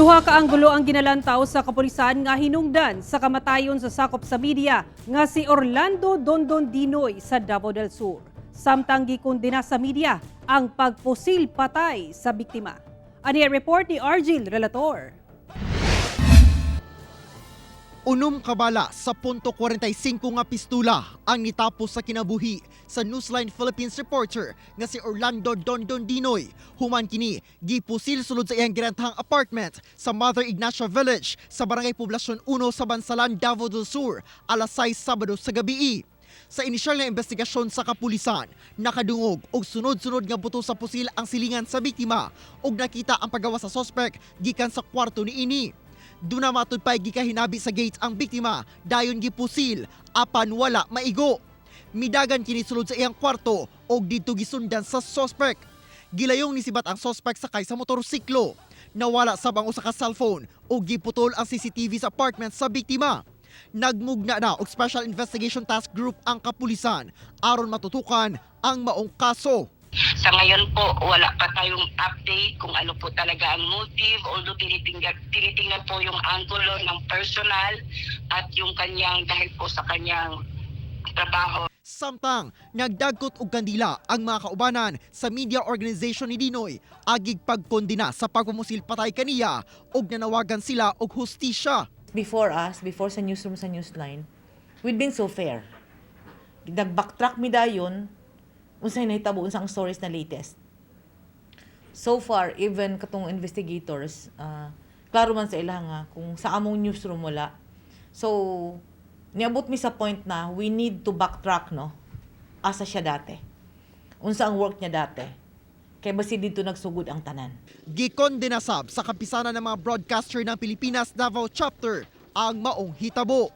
Duha ka anggulo ang ginalantaw sa kapulisan nga hinungdan sa kamatayon sa sakop sa media nga si Orlando Dondon Dinoy sa Davao del Sur. Samtang gikondena sa media ang pagpusil patay sa biktima. Ani ang report ni Argil Relator. 6 ka bala sa .45 nga pistula ang nitapos sa kinabuhi sa Newsline Philippines reporter nga si Orlando Dondon Dinoy. Human kini, gipusil sulod sa iyang girentahang apartment sa Mother Ignacia Village sa Barangay Poblacion 1 sa Bansalan, Davao del Sur, alas 6 Sabado sa gabi. Sa inisyal nga investigasyon sa kapulisan, nakadungog og sunod-sunod nga buto sa pusil ang silingan sa biktima ug nakita ang pagawas sa sospek gikan sa kwarto niini. Duna matud pa'y gikahinabi sa gate ang biktima, dayon gipusil apan wala maigo. Midagan kini sulod sa iyang kwarto og didto gisundan sa sospek. Gilayong nisibat ang sospek sakay sa motorsiklo. Nawala sab ang usa ka cellphone ug giputol ang CCTV sa apartment sa biktima. Nagmugna na og Special Investigation Task Group ang kapulisan aron matutukan ang maong kaso. Sa ngayon po, wala pa tayong update kung ano po talaga ang motive, although tinitingnan po yung angulo ng personal at yung kanyang, dahil po sa kanyang trabaho. Samtang nagdagkot og kandila ang mga kaubanan sa media organization ni Dinoy agig pagkondena sa pagpamusil patay kaniya og nanawagan sila og hustisya. Before us, before sa newsroom, sa newsline, we'd been so fair. Nag-backtrack mi dayon, unsay nahitabo, unsa ang stories na latest. So far, even katong investigators, klaro man sa ila nga kung sa among newsroom wala. So, niabot mi sa point na we need to backtrack, no? Asa siya dati? Unsa ang work niya dati? Kay basi didto nagsugod ang tanan. Gikondena sab sa kapisanan ng mga broadcaster ng Pilipinas Davao Chapter ang maong hitabo.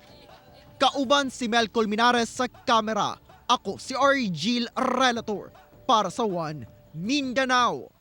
Kauban si Mel Colmenares sa kamera. Ako si Argil Relator para sa One Mindanao.